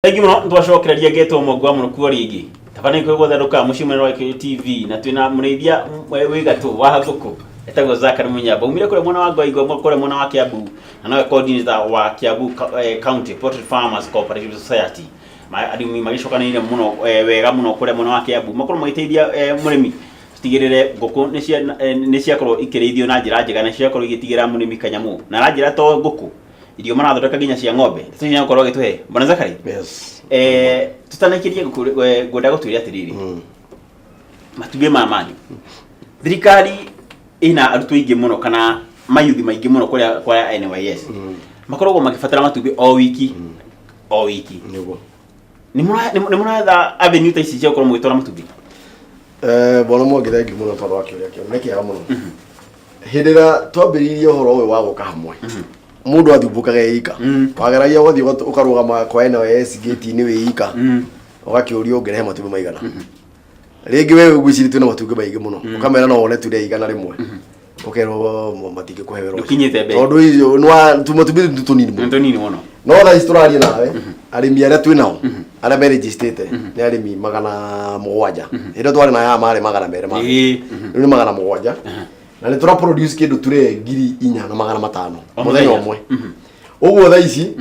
Thengi muno twacokereria ngetwo Mwangi wa Mũrukũ rĩngĩ tabania kwĩ guothe ndũkaga mũciĩ mũnene wa Gĩkũyũ TV na twĩna mũrĩithia wĩ gatũ wa ngũkũ etagwo Zachary Mũnyamba umire kũrĩa mwena wa Ngoingwa kũrĩa mwena wa Kiambu na nowe coordinator wa Kiambu County Poultry Farmers Cooperative Society. Arĩmi magĩcokanĩrĩire mũno wega mũno kũrĩa mwena wa Kiambu makorwo magĩteithia mũrĩmi tigĩrĩre ngũkũ nĩ ciakorwo ikĩrĩithio na njĩra njega na ciakorwo igĩtigĩra mũrĩmi kanyamũ na aranjĩra to ngũkũ irio marathondeka nginya cia ng'ombe tũcinya gũkorwo agĩtũhe. Bwana Zakari, Yes. Tutanaikĩria ngũkũ, ngwenda gũtwĩre atĩrĩrĩ, matumbĩ maya manyu, thirikari ĩna arutwo aingĩ mũno kana mayuthi maingĩ mũno kũrĩa kwa NYS makoragwo magĩbatara matumbĩ o wiki o wiki. Nĩguo. Nĩ mũratha avenue ta ici cia gũkorwo mũgĩtwara matumbĩ? Bwana Mwangi, thengiũ mũno tondũ wa kĩũria kĩu, nĩ kĩega mũno. Hĩndĩ ĩrĩa twambĩrĩirie ũhoro ũyũ wa gũka hamwe, mũndũ athumbũkaga ĩika, wageragia ũgathiĩ ũkarũgama kwa NYS gate-inĩ wĩ ika, ũgakĩũrio ũngĩrehe matumbĩ maigana. Rĩngĩ we ũgwĩciria twĩna matumbĩ maingĩ mũno, ũkamera no wone ture 100, ũkerwo matingĩkũhe wĩra ũcio. Ndũkinyĩte mbere. Tondũ icio tũmatumbĩ tũ tũnini Nĩ mũno. tũnini mũno. No thaa ici tũraria nawe, arĩmi arĩa twĩ nao arĩa merĩnjicitĩte nĩ arĩmi 700. Hĩndĩ ĩyo twarĩ na aya marĩ 200 ma rĩu nĩ 700, na nĩ tũra produce kĩndũ ture 4500 O mũthenya mũthenya. ũmwe. Ũguo thaa ici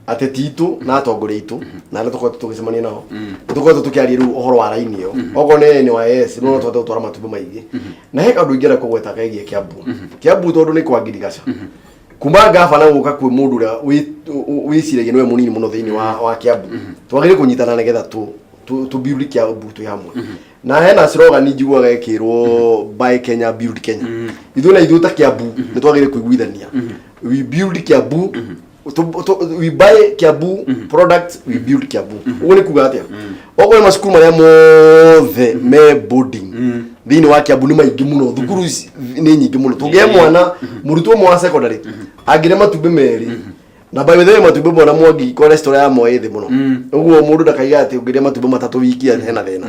ateti itũ na atongoria itũ na arĩa tũkoretwo tũgĩcemania nao, nĩ tũkoretwo tũkĩaria rĩu ũhoro wa raini ĩyo. Okorwo nĩ NYS, no tũhote gũtwara matumbĩ maingĩ. Na he kaũndũ ingĩenda kũgweta kegiĩ Kiambu. Kiambu tondũ nĩ kwa ngirigaca, kuma gabana gũka kwĩ mũndũ ũrĩa wĩciragia nĩwe mũnini mũno thĩinĩ wa Kiambu, twagĩrĩire kũnyitana nĩgetha tũ build Kiambu twĩ hamwe. Na hena slogan njiguaga ĩkĩrwo, "Buy Kenya, build Kenya." Ithuĩ na ithuĩ ta Kiambu nĩ twagĩrĩire kũiguithania, we build Kiambu, we buy Kiambu products, we build Kiambu. Ũguo nĩ kuga atĩa? Okorwo nĩ macukuru marĩa mothe me boarding thĩinĩ wa Kiambu nĩ maingĩ mũno, thukuru ici nĩ nyingĩ mũno. Tũngĩhe mwana mũrutwo ũmwe wa secondary angĩrĩa matumbĩ merĩ, na by the way matumbĩ mwana Mwangi cholesterol yamo ĩ thĩ mũno, ũguo mũndũ ndakaiga atĩ ũngĩrĩa matumbĩ matatũ wiki atĩ hena thĩna.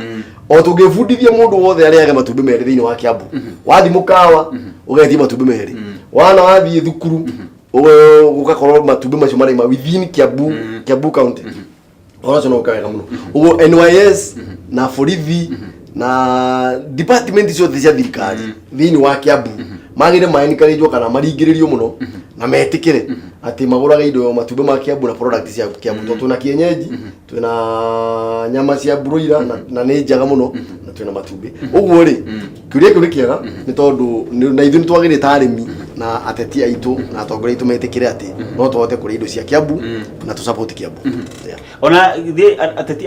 O tũngĩbundithia mũndũ wothe arĩage matumbĩ merĩ thĩinĩ wa Kiambu, wathiĩ mũkawa ũgetie matumbĩ merĩ, wana wathiĩ thukuru gũgakorwo matumbĩ macio maraima within Kiambu County, ũhoro ũcio no ũka wega mũno. Ũguo NYS na borithi na department ciothe cia thirikari thĩinĩ wa Kiambu magĩre ma encourage kana maringĩrĩrio mũno na metĩkĩre atĩ magũraga indo matumbĩ ma Kiambu na product cia Kiambu, tondũ twĩna kienyeji, twĩna nyama cia broiler na nĩ njega mũno, na twĩna matumbĩ. Ũguo rĩ, kĩũria kĩu nĩ kĩega nĩ tondũ na ithuĩ nĩ twagĩrĩire ta arĩmi na ateti aitũ na atongoria aitũ metĩkĩre atĩ no tũhote kũrĩa indo cia Kiambu na tũ support Kiambu. Yeah. Ona thĩ ateti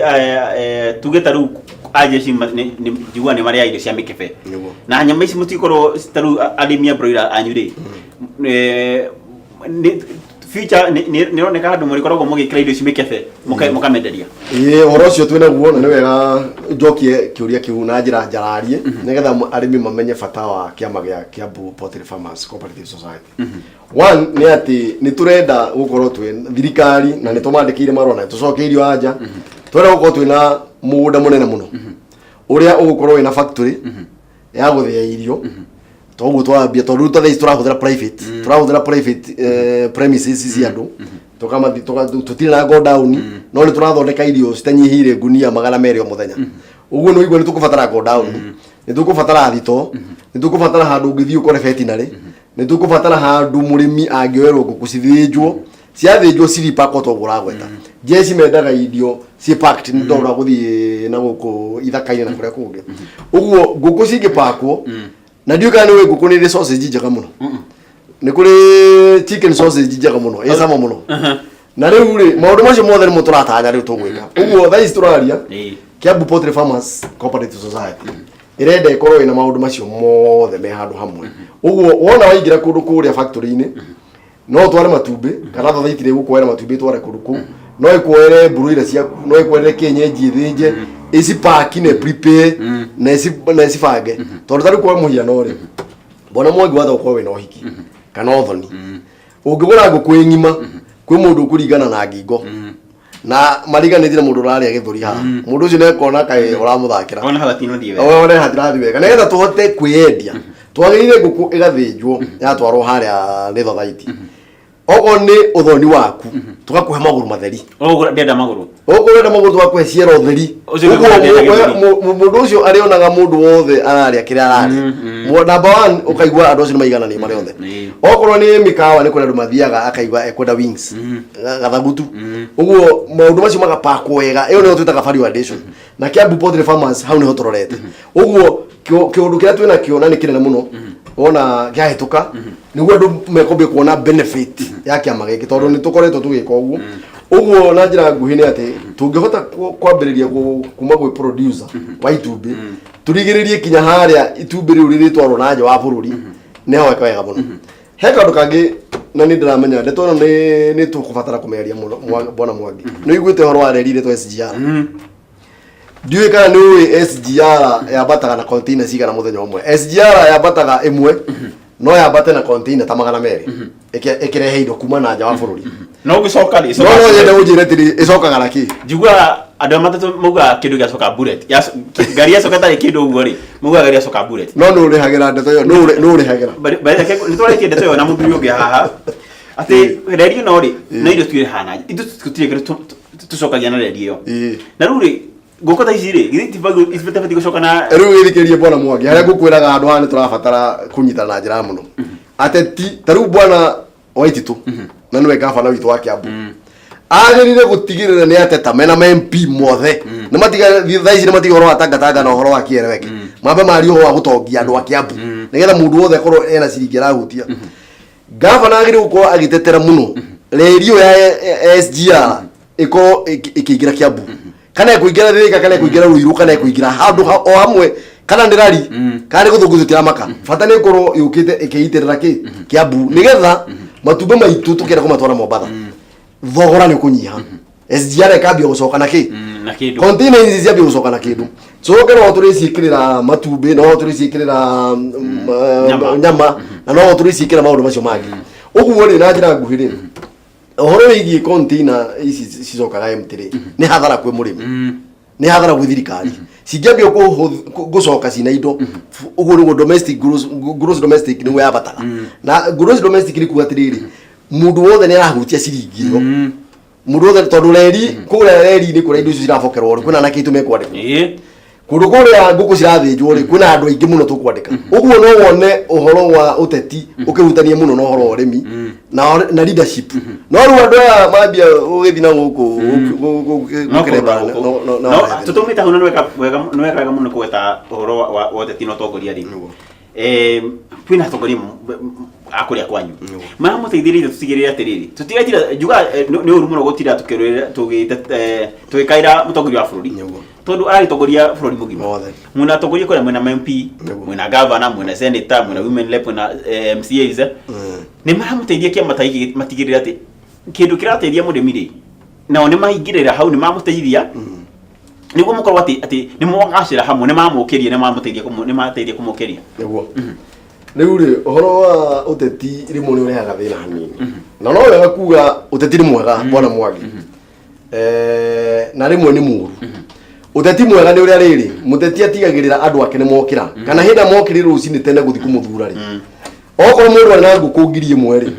tuge ta rĩu ajeshi njigua nĩ marĩa irio cia mĩkebe. Na nyama ici mũtikorwo ta rĩu arĩmi a broiler anyu rĩ, nĩ future nĩ ĩroneka handũ mũrĩkoragwo mũgĩkĩra irio ici mĩkebe mũkamenderia? Ĩĩ, ũhoro ũcio twĩ naguo, na nĩ wega njokie kĩũria kĩu na njĩra njararie nĩgetha arĩmi mamenye bata wa kĩama gĩa Kiambu Poultry Farmers Cooperative Society. One nĩ atĩ nĩ tũrenda gũkorwo twĩ thirikari na nĩ tũmandĩkĩire marũa na tũcokeirio anja. Tũrenda gũkorwo twĩna mũgũnda mũnene mũno ũrĩa ũgũkorwo wĩna factory ya gũthĩa irio. Toguo twambia, tondũ rĩu ta thaa ici tũrahũthĩra private premises cia andũ, tũkamathi tũtirĩ na godown, no nĩ tũrathondeka irio citanyihĩire ngunia 200 o mũthenya. Ũguo nĩ ũigua nĩ tũkũbatara godown, nĩ tũkũbatara thito, nĩ tũkũbatara handũ ũngĩthiĩ ũkore veterinary, nĩ tũkũbatara handũ mũrĩmi angĩoerwo ngũkũ cithĩnjwo, ciathĩnjwo ciripakwo. Toguo ũragweta jeshi mendaga irio ciĩ packed nĩ tondũ wa gũthiĩ na gũkũ ithaka-inĩ na kũrĩa kũngĩ. Ũguo ngũkũ cingĩpakwo, na ndiũĩ kana nĩ ũĩ ngũkũ nĩ ĩrĩ sausage njega mũno, nĩ kũrĩ chicken sausage njega mũno ĩ cama mũno. Na rĩu rĩ, maũndũ macio mothe nĩmo tũratanya rĩu tũgwĩka. Ũguo thaa ici tũraria, Kiambu Poultry Farmers Cooperative Society ĩrenda ĩkorwo ĩna maũndũ macio mothe me handũ hamwe. Ũguo wona waingĩra kũndũ kũrĩa factory-inĩ, no ũtware matumbĩ kana thothaiti ĩgũkuoera matumbĩ ĩtware kũndũ kũu, no ĩkuoere broiler ciaku, no ĩkuoere kienyeji ĩthĩnje, ĩcipaki na prepare na ĩcibange. Tondũ ta rĩu kwa mũhiano rĩ, bwana Mwangi, watha ũkorwo wĩna ũhiki kana ũthoni, ũngĩgũra ngũkũ ĩ ng'ima kwĩ mũndũ ũkũringana na ngingo na mariganĩtie na mũndũ ũrarĩa gĩthũri haha, mũndũ ũcio nĩekona kaĩ ũramũthakĩra. Ona hau hatinathiĩ wega. One hatirathiĩ wega. Nĩgetha tũhote kwĩyendia, twagĩrĩire ngũkũ ĩgathĩnjwo, yatwarwo harĩa nĩ thothaiti. Okorwo nĩ ũthoni waku, tũgakũhe magũrũ matheri. Ũguo ndenda magũrũ. Okorwo ũrenda magũrũ, tũgakũhe ciero theri. Ũcio Ũguo nĩguo ndenda gĩthũri. Mũndũ ũcio arĩonaga mũndũ wothe ararĩa kĩrĩa ararĩa. Number one, ũkaigua andũ acio nĩ maigananio marĩ othe. Okorwo nĩ mĩkawa, nĩ kũrĩ andũ mathiaga akaigua ekwenda wings, gathagutu, ũguo maũndũ macio magapakwo wega. Ĩyo nĩyo twĩtaga value addition. Na Kiambu Poultry Farmers hau nĩho tũrorete. Ũguo kĩũndũ kĩrĩa twĩna kĩo na nĩ kĩnene mũno wona kĩahĩtũka, nĩguo andũ mekwambia kuona benefit ya kĩama gĩkĩ, tondũ nĩ tũkoretwo tũgĩka ũguo. Ũguo na njĩra nguhĩ nĩ atĩ tũngĩhota kwambĩrĩria kuma gwĩ producer wa itumbĩ, tũrigĩrĩrie kinya harĩa itumbĩ rĩu rĩrĩtwarwo na nja wa bũrũri, nĩ haweka wega mũno. He kaũndũ kangĩ na nĩ ndĩramenya ndeto ĩno nĩ tũkũbatara kũmĩaria mũno. Bwana Mwangi, nĩ ũiguĩte ũhoro wa reri ĩretwo SGR? Ndiũĩ kana nĩ ũĩ SGR yambataga na container cigana mũthenya ũmwe. SGR yambataga ĩmwe, no yambate na container ta 200 ĩkĩrehe indo kuma na nja wa bũrũri. No ũgĩcoka rĩ? No nyende ũnjĩre atĩrĩ, ĩcokaga na kĩ? Njiguaga andũ arĩa matatũ maugaga kĩndũ gĩacoka bullet. Ngari yacoka ĩtarĩ kĩndũ ũguo rĩ, maugaga ngari yacoka bullet. No nĩ ũrĩhagĩra ndeto ĩyo, nĩ ũrĩhagĩra. Nĩ twarĩtie ndeto ĩyo na mũthuri ũngĩ haha atĩ reri ĩno rĩ, no indo twĩrĩhaga na ithuĩ tũtirĩ kĩndũ tũcokagia na reri ĩyo. Na rĩu rĩ, ngũkũ ta ici rĩ, githĩ itibatiĩ gũcoka na Rĩu wĩthikĩrie, bwana Mwangi, harĩa ngũkwĩraga handũ haha nĩ tũrabatara kũnyitana na njĩra mũno. Ateti ta rĩu bwana Waititu, na nĩwe gabana witũ wa Kiambu, agĩrĩire gũtigĩrĩra nĩ ateta mena ma MP mothe nĩ matiga thaa ici, nĩ matiga ũhoro wa tangatanga na ũhoro wa kĩereweke, mambe marie ũhoro wa gũtongia andũ a Kiambu, nĩgetha mũndũ wothe akorwo ena ciringi arahutia. Gavana agĩrĩire gũkorwo agĩtetera mũno reri ĩyo ya SGR ĩkorwo ĩkĩingĩra Kiambu, kana ĩkũingĩra Thika, kana ĩkũingĩra Ruiru, kana ĩkũingĩra handũ o hamwe, kana nĩ rari, kana nĩ gũthũngũ, tũtiramaka. Bata nĩ ĩkorwo yũkĩte ĩkĩitĩrĩra kĩ Kiambu, nĩgetha matumbĩ maitũ tũkĩenda kũmatwara Mombatha, thogora nĩ ũkũnyiha. SGR ĩkambia gũcoka na kĩ? Na kĩndũ. Container ici ciambia gũcoka na kĩndũ, coke no tũrĩciĩkĩrĩra matumbĩ, no tũrĩciĩkĩrĩra Nyama. Nyama, na no tũrĩciĩkĩra maũndũ macio mangĩ. Ũguo rĩ, na njĩra nguhĩ rĩ, ũhoro wĩgiĩ container ici cicokaga empty rĩ, nĩ hathara kwĩ mũrĩmi, nĩ hathara gwĩ thirikari. Cingĩambia gũcoka cina indo, ũguo nĩguo domestic gross domestic nĩguo yambataga. Na gross domestic nĩ kuga atĩrĩrĩ, mũndũ wothe nĩ arahutia ciringi ĩyo, mũndũ wothe, tondũ reri kũrĩa reri-inĩ kũrĩa indo icio cirabokerwo rĩ, kwĩna anake aitũ mekwandĩkwo. Kũndũ kũrĩa ngũkũ cirathĩnjwo rĩ, kwĩna andũ aingĩ mũno tũkwandĩka. Ũguo no wone ũhoro wa ũteti ũkĩhutania mũno na ũhoro wa ũrĩmi na leadership. No rĩu andũ aya mambia gũgĩthiĩ na gũkũ No gũkĩrembana. kũrora gũkũ. No. No tũtũmĩte hau na nĩ weka wega mũno kũgweta ũhoro wa ũteti na ũtongoria rĩ. Kwĩna atongoria a kũrĩa kwanyu maramũteithĩrĩria tũtigĩrĩre atĩrĩrĩ, tũtigatira njuga nĩ ũru mũno gũtira tũkĩrũĩra tũgĩkaĩra mũtongoria wa bũrũri, tondũ aragĩtongoria bũrũri mũgima. Wothe. Mwĩna atongoria kũrĩa, mwĩna MP, mwĩna governor, mwĩna senator, mwĩna women rep, mwĩna MCAs. Nĩ maramũteithia kĩama ta gĩkĩ matigĩrĩre atĩ kĩndũ kĩrateithia mũrĩmi rĩ, nao nĩ maingĩrĩra hau, nĩ mamũteithia nĩguo mũkorwo atĩ nĩ mwagacĩra hamwe, nĩ mamũkĩria, nĩ mamũteithia nĩ mateithia kũmũkĩria. Nĩguo rĩu rĩ, ũhoro wa ũteti rĩmwe nĩ ũrehaga thĩna hanini, na no wega kuga ũteti nĩ mwega, bwana Mwangi, na rĩmwe nĩ mũũru. Ũteti mwega nĩ ũrĩa rĩrĩ mũteti atigagĩrĩra andũ ake nĩ mokĩra, kana hĩndĩ ĩrĩa mokĩrire rũcinĩ tene gũthiĩ kũmũthura rĩ, okorwo mũndũ arĩ na ngũkũ 1000 rĩ,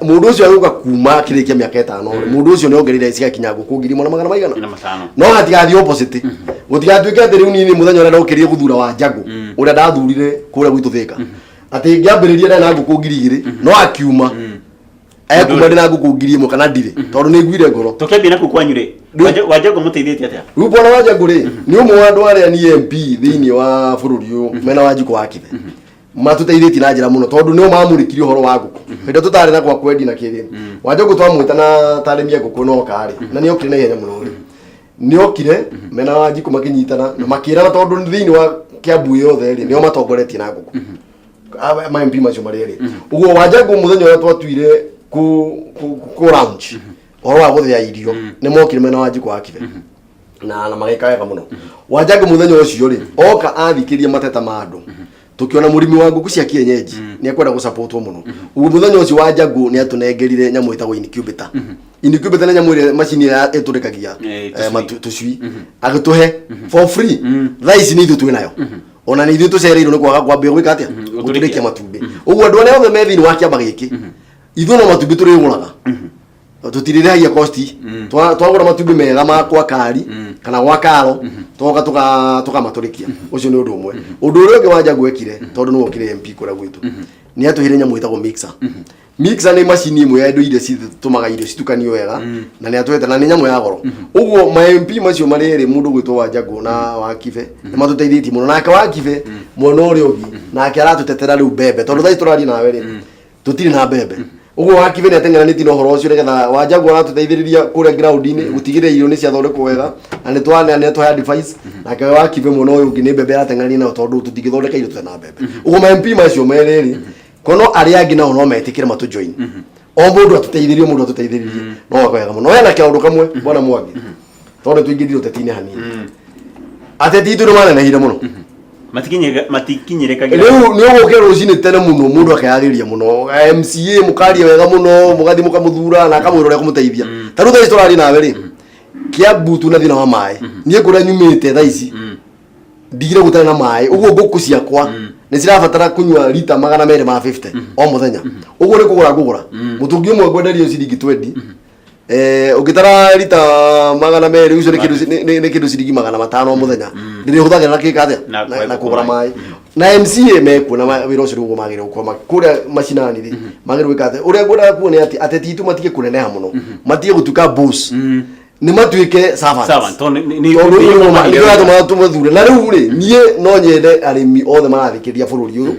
mũndũ ũcio agũka kuma kĩrĩkia mĩaka 5 rĩ, mũndũ ũcio nĩ ongereire cigakinya ngũkũ ngiri ĩmwe na magana maigana na matano. No hatigathiĩ opposite, gũtigatuĩke atĩ rĩu niĩ mũthenya ũrĩa ndokĩrire gũthura wa Njagũ, ũrĩa ndathurire kũrĩa gwitũ Thĩka, atĩ ngĩambĩrĩria ndarĩ na ngũkũ 2000, no akiuma ekuma ndĩ na ngũkũ 1000 kana ndirĩ, tondũ nĩ nguire ngoro. Tũkĩambia nakuo kwanyu rĩ, Wanjangũ mũteithĩtie atĩa? Rĩu bwana Wanjangũ rĩ, nĩ ũmwe wa andũ arĩa ni MP thĩinĩ wa bũrũri ũyũ mena Wanjikũ wa Kithe matũteithĩtie na njĩra mũno, tondũ nĩo mamũrĩkirie ũhoro wa ngũkũ hĩndĩ ĩrĩa tũtarĩ na gwa kwendia na kĩrĩ. Wanjangũ twamwĩta na tarĩmi a ngũkũ no karĩ na nĩ okire na ihenya mũno rĩ, nĩ okire mena Wanjikũ makĩnyitana na makĩrana, tondũ thĩinĩ wa Kiambu yothe rĩ, nĩo matongoretie na ngũkũ ma MP macio marĩ erĩ. Ũguo Wanjangũ mũthenya ũrĩa twatuire ku launch ũhoro wa gũthĩa irio, nĩ mokire mena Wanjikũ wa Kithe na magĩka wega mũno. Wanjangũ mũthenya ũcio rĩ, oka athikĩria mateta ma andũ, tũkĩona mũrĩmi wa ngũkũ cia kienyeji nĩ ekwenda gũsapotwo mũno. Ũguo mũthenya ũcio Wanjangũ nĩ atũnengerire nyamũ ĩtagwo incubator. Incubator nĩ nyamũ ĩrĩa macini ĩrĩa ĩtũrĩkagia tũcui. Tũcui, agĩtũhe for free. Thaa ici nĩ ithuĩ twĩ nayo, ona nĩ ithuĩ tũcereirwo nĩ kwaga kwambia gwĩka atĩa? Gũtũrĩkia. Gũtũrĩkia matumbĩ. Ũguo andũ arĩa othe me thĩinĩ wa kĩama gĩkĩ Ithuĩ no matumbĩ tũrĩgũraga, tũtirĩrĩhagia cost. Twagũra matumbĩ mega ma kwa kari kana gwa karo, twoka tũkamatũrĩkia. Ũcio nĩ ũndũ ũmwe. Ũndũ ũrĩa ũngĩ wa Njagu ekire, tondũ nĩwe ũkĩrĩ MP kũrĩa gwitũ, nĩ atũheire nyamũ ĩtagwo mixer. Mixer nĩ macini ĩmwe ya indo iria citũmaga irio citukanio wega, na nĩ atũhete, na nĩ nyamũ ya goro. Ũguo ma MP macio marĩ erĩ, mũndũ gwĩtwo wa Njagu na wa Kibe, nĩ matũteithĩtie mũno. Nake wa Kibe mwena ũrĩa ũngĩ nake aratũtetera rĩu mbembe, tondũ thaa ici tũraria nawe rĩ, tũtirĩ na mbembe. Ũguo wa Kibe nĩ ateng'eranĩtie na ũhoro ũcio, nĩgetha wa Njagu aratũteithĩrĩria kũrĩa ground-inĩ gũtigĩrĩra irio nĩ ciathondekwo wega, na nĩ twa na nĩ atũhe advice. Nake wa Kibe mwena ũyũ ũngĩ nĩ mbembe arateng'erania nayo, tondũ tũtingĩthondeka irio tũtarĩ na mbembe. Ũguo ma MP macio merĩ rĩ, kono arĩa angĩ nao no metĩkĩre matũ join, o mũndũ atũteithĩrĩrie, o mũndũ atũteithĩrĩrie, no wega mũno. Hena kĩũndũ kamwe, bwana Mwangi, tondũ tũingĩrire ũteti-inĩ hanini, ateti itũ nĩ manenehire mũno. Matikinyĩrĩkagĩra. Rĩu nĩ ũgũkĩra rũcinĩ tene mũno, mũndũ akeyarĩria mũno, MCA mũkaria wega mũno, mũgathiĩ mũkamũthura na akamwĩra ũrĩa kũmũteithia. Ta rĩu thaa ici tũraria nawe rĩ, Kiambu tuna thĩna wa maĩ. Niĩ kũrĩa nyumĩte thaa ici ndigire gũtarĩ na maĩ. Ũguo ngũkũ ciakwa nĩ cirabatara kũnyua rita 250 o mũthenya. Ũguo nĩ kũgũra ngũgũra mũtũngi ũmwe, ngwenderio ciringi 20. Ũngĩtara rita 200, ũcio nĩ kĩndũ nĩ kĩndũ ciringi 500 o mũthenya ndĩrĩhũthagĩra na kĩka atĩa? Na kũgũra maĩ. Na MCA mekuo na wĩra ũcio nĩguo magĩrĩirwo gũkorwo kũrĩa macinani rĩ, magĩrĩirwo gwĩka atĩa? Ũrĩa ngwendaga kuona nĩ atĩ ateti itũ matige kũneneha mũno, matige gũtuĩka boss, nĩ matuĩke servants. Servant, tondũ Tondũ nĩ nĩkĩo yatũmaga tũmathure. Na rĩu rĩ, niĩ no nyende arĩmi othe marathikĩrĩria bũrũri ũyũ,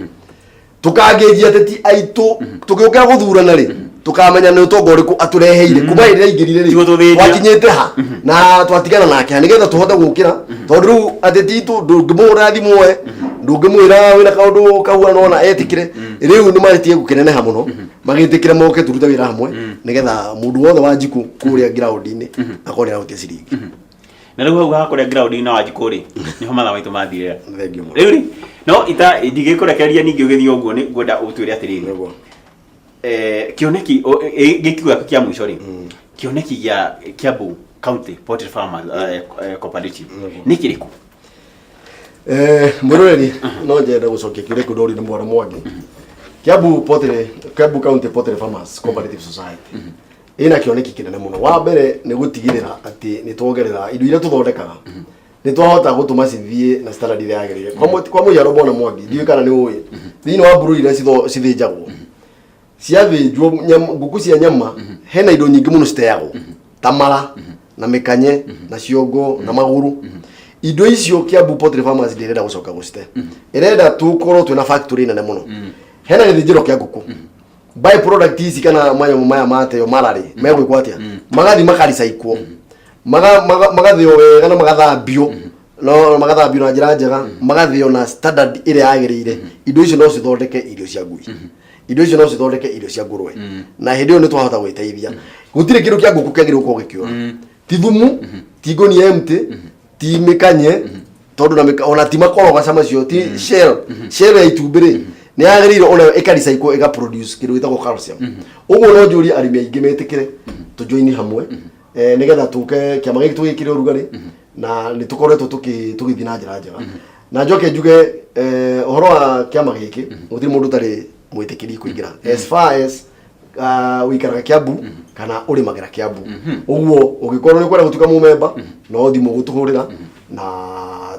tũkangĩnjia ateti aitũ. Tũgĩũkĩra gũthurana rĩ, tũkamenya nĩ ũtonga ũrĩkũ atũreheire kuma hĩndĩ ĩrĩa aingĩrire rĩ, Tigũtũthĩnia. twakinyĩte ha na twatigana nake ha, nĩgetha tũhote gũkĩra. Tondũ rĩu ateti itũ ndũngĩmũhũrĩra thimũ we, ndũngĩmwĩra wĩna kaũndũ kahuana ona etĩkĩre. Rĩu nĩ marĩtie gũkĩneneha mũno, magĩtĩkĩre moke tũrute wĩra hamwe, nĩgetha mũndũ wothe wa njikũ kũrĩa ground-inĩ akorwo nĩ arahutia ciringi. Na rĩu hau hakũrĩa ground-inĩ na Wanjikũ rĩ, nĩho mathaa maitũ mathirĩra. Thengiũ mũno. Rĩu rĩ, no ita ndigĩkũrekereria ningĩ ũgĩthiĩ ũguo, nĩ ngwenda ũtwĩre atĩrĩrĩ, kĩoneki gĩkiugo gĩaku kĩa mũico rĩ, kĩoneki gĩa Kiambu County Poultry Farmers Cooperative nĩ kĩrĩkũ? Mwĩroreri, no njende gũcokia kĩũria kĩu ndũri nĩ mwana Mwangi. Kiambu County Poultry Farmers Cooperative Society ĩna kĩoneki kĩnene mũno. Wa mbere nĩ gũtigĩrĩra atĩ nĩ tuongerera indo iria tũthondekaga, nĩ twahota gũtũma cithiĩ na standard ĩrĩa yagĩrĩire. Kwa mũhiano, bwana Mwangi, ndiũĩ kana nĩ ũĩ, thĩinĩ wa mbũrũ iria cithĩnjagwo, ciathĩnjwo ngũkũ cia nyama, hena indo nyingĩ mũno citeagwo ta mara na mĩkanye na ciongo na magũrũ. Indo icio Kiambu Poultry Farmers ndĩrenda gũcoka gũcite, ĩrenda tũkorwo twĩna factory nene mũno. Hena gĩthĩnjĩro kĩa ngũkũ, by product ici kana manyamũ maya mateo mararĩ megwĩkwo atĩa? Magathi makaricaikwo, magathĩo wega na magathambio, no magathambio na njĩra njega, magathĩo na standard ĩrĩa yagĩrĩire. Indo icio no cithondeke irio cia ngui, indo icio no cithondeke irio cia ngũrwe, na hĩndĩ ĩyo nĩ twahota gwĩteithia. Gũtirĩ kĩndũ kĩa ngũkũ kĩagĩrĩirwo gũkorwo gĩkĩũra, ti thumu, ti ngũnia empty, ti mĩkanye, tondũ na ona ti makorogaca macio, ti shell. Shell ya itumbĩ rĩ, nĩ yagĩrĩirwo onayo ĩkaricaikwo, ĩga produce kĩndũ gĩtagwo calcium. Ũguo no njũrie arĩmi aingĩ metĩkĩre tũjoini hamwe, nĩgetha tũke kĩama gĩkĩ tũgĩkĩre ũrugarĩ, na nĩ tũkoretwo tũgĩthiĩ na njĩra njega. Na njoke njuge, ũhoro wa kĩama gĩkĩ, gũtirĩ mũndũ ũtarĩ mwĩtĩkĩri kũingĩra as far as ũikaraga Kiambu kana ũrĩmagĩra Kiambu. Ũguo ũngĩkorwo nĩ ũkwenda gũtuĩka mũmemba, no thimũ gũtũhũrĩra na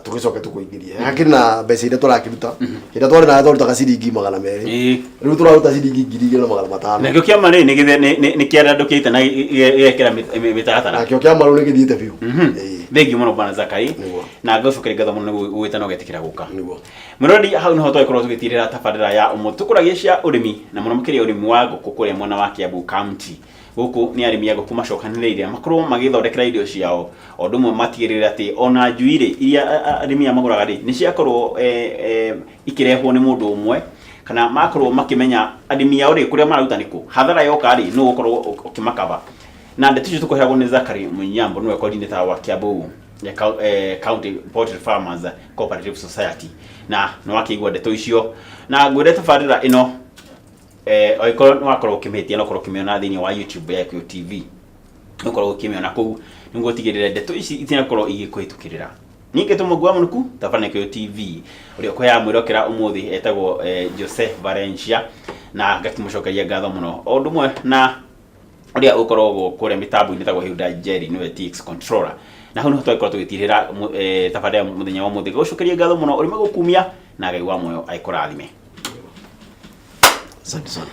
tũgĩcoke tũkũingĩrie. Hakĩrĩ na mbeca iria tũrakĩruta. Hĩndĩ ĩrĩa twarĩ nayo twarutaga ciringi 200, rĩu tũraruta ciringi 2500. Nakĩo kĩama rĩ, nĩ kĩarandũkĩte na gĩgekĩra mĩtaratara. Nakĩo kĩama rĩu nĩ gĩthiĩte biũ. Thengiũ mũno, bwana Zakai. Nĩguo. Na ngũcokeria ngatho mũno nĩ gwĩta na ũgetĩkĩra gũka. Nĩguo. Mũrori, hau nĩho twagĩkorwo tũgĩtirĩra tabarĩra ya ũmũthĩ tũkũragia cia ũrĩmi, na mũno makĩria ũrĩmi wa ngũkũ kũrĩa mwena wa Kiambu County. Gũkũ nĩ arĩmi a ngũkũ macokanĩrĩire makorwo magĩthondekera irio ciao, o ũndũ ũmwe matigĩrĩre atĩ ona njui rĩ, iria arĩmi aya magũraga rĩ, nĩ ciakorwo ikĩrehwo nĩ mũndũ ũmwe, kana makorwo makĩmenya arĩmi ao rĩ, kũrĩa mararuta nĩkũ, hathara yoka rĩ, nũ ũgũkorwo ũkĩmakaba. Na ndeto icio tũkũheagwo nĩ Zachary Munyambo, nĩwe coordinator wa Kiambu County Poultry Farmers Cooperative Society. Na nĩ wakĩigua ndeto icio, na ngwĩre tabarĩra ĩno, angĩkorwo nĩ wakorwo ũkĩmĩhĩtia, no ũkorwo ũkĩmĩona thĩinĩ wa YouTube ya Gĩkũyũ TV, no ũkorwo ũkĩmĩona kũu nĩguo ũtigĩrĩre ndeto ici itinakorwo igĩkũhĩtũkĩrĩra. Ningĩ tũmũngu wa mũnuku tabarĩra Gĩkũyũ TV, ũrĩa ũkũheaga mwĩrokera ũmũthĩ etagwo Jose Valencia. Na ngakĩmũcokeria ngatho mũno o ũndũ ũmwe na ũrĩa ũkoragwo kũrĩa mĩtambo-inĩ tagwo Hilda Njeri, nĩwe TX controller. Na hau nĩho twagĩkorwo tũgĩtirĩra tabarĩra ya mũthenya wa ũmũthĩ. Gũcokeria ngatho mũno, ũrĩme gũkumia na Ngai wa muoyo agĩkũrathime. Asante sana.